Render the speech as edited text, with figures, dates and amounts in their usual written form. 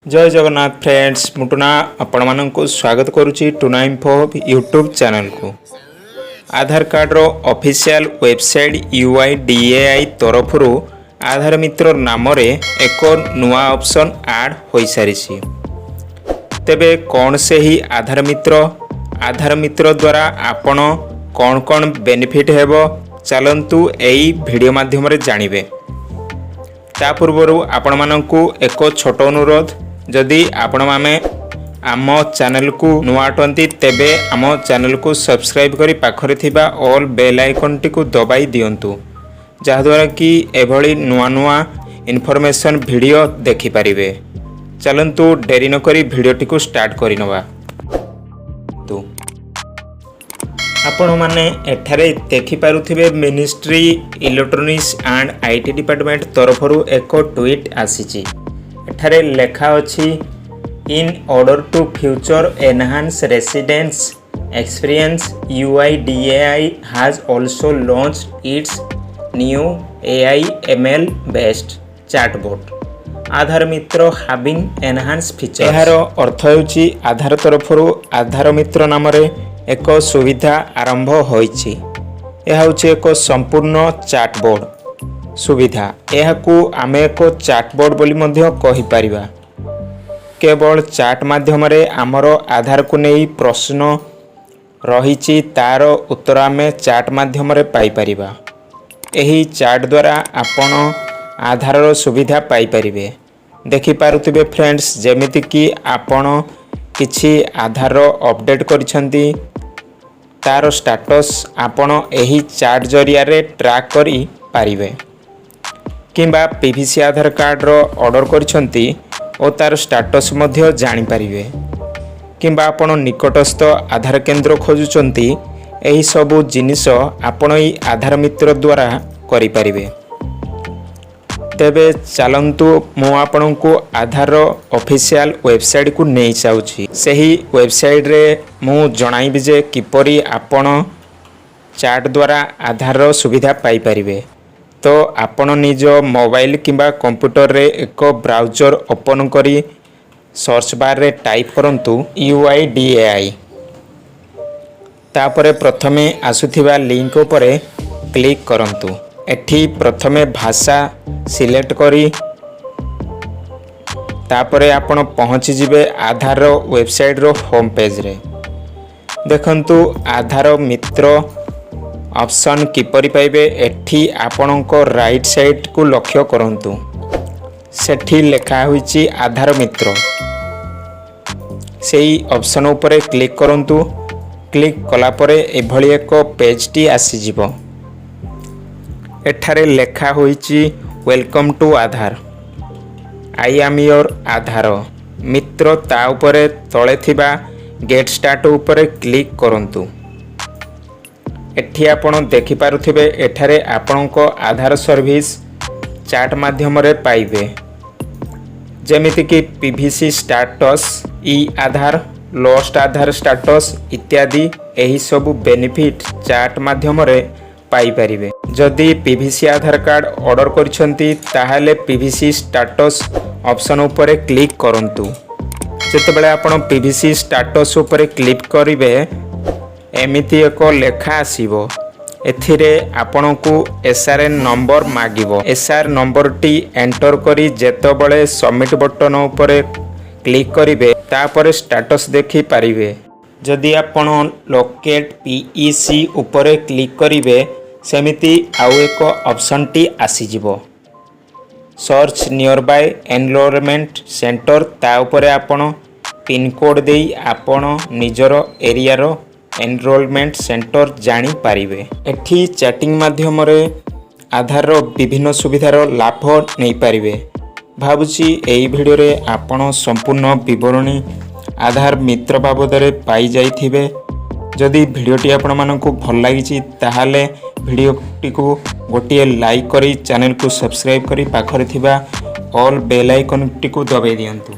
ଜୟ Jagannath friends, ମୁଁ ଟୁନା ଆପଣମାନଙ୍କୁ ସ୍ୱାଗତ କରୁଛି ଟୁନା ଇନଫୋ ୟୁଟ୍ୟୁବ୍ ଚ୍ୟାନେଲକୁ। ଆଧାର କାର୍ଡ଼ର ଅଫିସିଆଲ ୱେବସାଇଟ୍ ୟୁଆଇଡିଏଆଇ ତରଫରୁ ଆଧାର ମିତ୍ର ନାମରେ ଏକ ନୂଆ ଅପସନ୍ ଆଡ଼୍ ହୋଇସାରିଛି। ତେବେ କ'ଣ ସେହି ଆଧାର ମିତ୍ର? ଆଧାର ମିତ୍ର ଦ୍ୱାରା ଆପଣ କ'ଣ କ'ଣ ବେନିଫିଟ୍ ହେବ, ଚାଲନ୍ତୁ ଏହି ଭିଡ଼ିଓ ମାଧ୍ୟମରେ ଜାଣିବେ। ତା ପୂର୍ବରୁ ଆପଣମାନଙ୍କୁ ଏକ ଛୋଟ ଅନୁରୋଧ, ଯଦି ଆପଣମାନେ ଆମ ଚ୍ୟାନେଲକୁ ନୂଆ ଅଟନ୍ତି, ତେବେ ଆମ ଚ୍ୟାନେଲକୁ ସବସ୍କ୍ରାଇବ୍ କରି ପାଖରେ ଥିବା ଅଲ୍ ବେଲ୍ ଆଇକନ୍ଟିକୁ ଦବାଇ ଦିଅନ୍ତୁ, ଯାହାଦ୍ୱାରା କି ଏଭଳି ନୂଆ ନୂଆ ଇନଫର୍ମେସନ୍ ଭିଡ଼ିଓ ଦେଖିପାରିବେ। ଚାଲନ୍ତୁ, ଡେରି ନକରି ଭିଡ଼ିଓଟିକୁ ଷ୍ଟାର୍ଟ କରିନେବା। ତୁ ଆପଣମାନେ ଏଠାରେ ଦେଖିପାରୁଥିବେ, Ministry Electronics and IT Department ତରଫରୁ ଏକ ଟ୍ୱିଟ୍ ଆସିଛି। ଏଠାରେ ଲେଖା ଅଛି, "In order to further enhance residents' experience, UIDAI has also launched its new AI ML based chatbot Aadhaar Mitra having enhanced feature." ଏହାର ଅର୍ଥ ହେଉଛି, ଆଧାର ତରଫରୁ ଆଧାର ମିତ୍ର ନାମରେ ଏକ ସୁବିଧା ଆରମ୍ଭ ହୋଇଛି। ଏହା ହେଉଛି ଏକ ସମ୍ପୂର୍ଣ୍ଣ ଚାଟବୋର୍ଡ଼ ସୁବିଧା। ଏହାକୁ ଆମେ ଏକ ଚାଟବୋର୍ଡ଼ ବୋଲି ମଧ୍ୟ କହିପାରିବା। କେବଳ ଚାଟ୍ ମାଧ୍ୟମରେ ଆମର ଆଧାରକୁ ନେଇ ପ୍ରଶ୍ନ ରହିଛି, ତା'ର ଉତ୍ତର ଆମେ ଚାଟ୍ ମାଧ୍ୟମରେ ପାଇପାରିବା। ଏହି ଚାଟ୍ ଦ୍ୱାରା ଆପଣ ଆଧାରର ସୁବିଧା ପାଇପାରିବେ। ଦେଖିପାରୁଥିବେ ଫ୍ରେଣ୍ଡସ୍, ଯେମିତିକି ଆପଣ କିଛି ଆଧାରର ଅପଡ଼େଟ୍ କରିଛନ୍ତି, ତା'ର ଷ୍ଟାଟସ୍ ଆପଣ ଏହି ଚାଟ୍ ଜରିଆରେ ଟ୍ରାକ୍ କରିପାରିବେ କିମ୍ବା ପିଭିସି ଆଧାର କାର୍ଡ଼ର ଅର୍ଡ଼ର କରିଛନ୍ତି ଓ ତା'ର ଷ୍ଟାଟସ୍ ମଧ୍ୟ ଜାଣିପାରିବେ କିମ୍ବା ଆପଣ ନିକଟସ୍ଥ ଆଧାର କେନ୍ଦ୍ର ଖୋଜୁଛନ୍ତି, ଏହିସବୁ ଜିନିଷ ଆପଣ ଏହି ଆଧାର ମିତ୍ର ଦ୍ୱାରା କରିପାରିବେ। ତେବେ ଚାଲନ୍ତୁ, ମୁଁ ଆପଣଙ୍କୁ ଆଧାରର ଅଫିସିଆଲ ୱେବସାଇଟ୍କୁ ନେଇ ଯାଉଛି। ସେହି ୱେବସାଇଟ୍ରେ ମୁଁ ଜଣାଇବି ଯେ କିପରି ଆପଣ ଚାଟ୍ ଦ୍ୱାରା ଆଧାରର ସୁବିଧା ପାଇପାରିବେ। ତ ଆପଣ ନିଜ ମୋବାଇଲ କିମ୍ବା କମ୍ପ୍ୟୁଟରରେ ଏକ ବ୍ରାଉଜର ଓପନ୍ କରି ସର୍ଚ୍ଚ ବାର୍ରେ ଟାଇପ୍ କରନ୍ତୁ ୟୁଆଇଡିଏଆଇ। ତାପରେ ପ୍ରଥମେ ଆସୁଥିବା ଲିଙ୍କ ଉପରେ କ୍ଲିକ୍ କରନ୍ତୁ। ଏଠି ପ୍ରଥମେ ଭାଷା ସିଲେକ୍ଟ କରି ତାପରେ ଆପଣ ପହଞ୍ଚିଯିବେ ଆଧାରର ୱେବସାଇଟ୍ର ହୋମ୍ ପେଜ୍ରେ। ଦେଖନ୍ତୁ, ଆଧାର ମିତ୍ର ଅପସନ୍ କିପରି ପାଇବେ? ଏଠି ଆପଣଙ୍କ ରାଇଟ୍ ସାଇଡ଼୍କୁ ଲକ୍ଷ୍ୟ କରନ୍ତୁ। ସେଠି ଲେଖା ହୋଇଛି ଆଧାର ମିତ୍ର। ସେଇ ଅପସନ୍ ଉପରେ କ୍ଲିକ୍ କରନ୍ତୁ। କ୍ଲିକ୍ କଲା ପରେ ଏଭଳି ଏକ ପେଜ୍ଟି ଆସିଯିବ। ଏଠାରେ ଲେଖା ହୋଇଛି, "Welcome to Aadhaar, I am your Aadhaar Mitra." ତା ଉପରେ ତଳେ ଥିବା ଗେଟ୍ ଷ୍ଟାର୍ଟ ଉପରେ କ୍ଲିକ୍ କରନ୍ତୁ। ଏଠି ଆପଣ ଦେଖିପାରୁଥିବେ, ଏଠାରେ ଆପଣଙ୍କ ଆଧାର ସର୍ଭିସ୍ ଚାଟ୍ ମାଧ୍ୟମରେ ପାଇବେ, ଯେମିତିକି PVC status, e Aadhaar, lost Aadhaar status ଇତ୍ୟାଦି। ଏହିସବୁ ବେନିଫିଟ୍ ଚାଟ୍ ମାଧ୍ୟମରେ ପାଇପାରିବେ। ଯଦି ପିଭିସି ଆଧାର କାର୍ଡ଼ ଅର୍ଡ଼ର କରିଛନ୍ତି, ତାହେଲେ ପିଭିସି ଷ୍ଟାଟସ୍ ଅପସନ୍ ଉପରେ କ୍ଲିକ୍ କରନ୍ତୁ। ଯେତେବେଳେ ଆପଣ ପିଭିସି ଷ୍ଟାଟସ୍ ଉପରେ କ୍ଲିକ୍ କରିବେ, ଏମିତି ଏକ ଲେଖା ଆସିବ। ଏଥିରେ ଆପଣଙ୍କୁ ଏସ୍ଆର୍ଏନ୍ ନମ୍ବର ମାଗିବ। ଏସ୍ଆର୍ ନମ୍ବରଟି ଏଣ୍ଟର କରି ଯେତେବେଳେ ସବମିଟ୍ ବଟନ୍ ଉପରେ କ୍ଲିକ୍ କରିବେ, ତାପରେ ଷ୍ଟାଟସ୍ ଦେଖିପାରିବେ। ଯଦି ଆପଣ ଲୋକେଟ୍ ପିଇସି ଉପରେ କ୍ଲିକ୍ କରିବେ, ସେମିତି ଆଉ ଏକ ଅପସନ୍ଟି ଆସିଯିବ, search near Bai enrolment centre. ତା ଉପରେ ଆପଣ ପିନ୍କୋଡ଼୍ ଦେଇ ଆପଣ ନିଜର ଏରିଆର ଏନରୋଲମେଣ୍ଟ ସେଣ୍ଟର ଜାଣିପାରିବେ। ଏଠି ଚାଟିଂ ମାଧ୍ୟମରେ ଆଧାରର ବିଭିନ୍ନ ସୁବିଧାର ଲାଭ ନେଇପାରିବେ। ଭାବୁଛି, ଏହି ଭିଡ଼ିଓରେ ଆପଣ ସମ୍ପୂର୍ଣ୍ଣ ବିବରଣୀ ଆଧାର ମିତ୍ର ବାବଦରେ ପାଇଯାଇଥିବେ। ଯଦି ଭିଡ଼ିଓଟି ଆପଣମାନଙ୍କୁ ଭଲ ଲାଗିଛି, ତାହେଲେ ଭିଡ଼ିଓଟିକୁ ଗୋଟିଏ ଲାଇକ୍ କରି, ଚ୍ୟାନେଲକୁ ସବସ୍କ୍ରାଇବ୍ କରି ପାଖରେ ଥିବା ଅଲ୍ ବେଲ୍ ଆଇକନ୍ଟିକୁ ଦବାଇ ଦିଅନ୍ତୁ।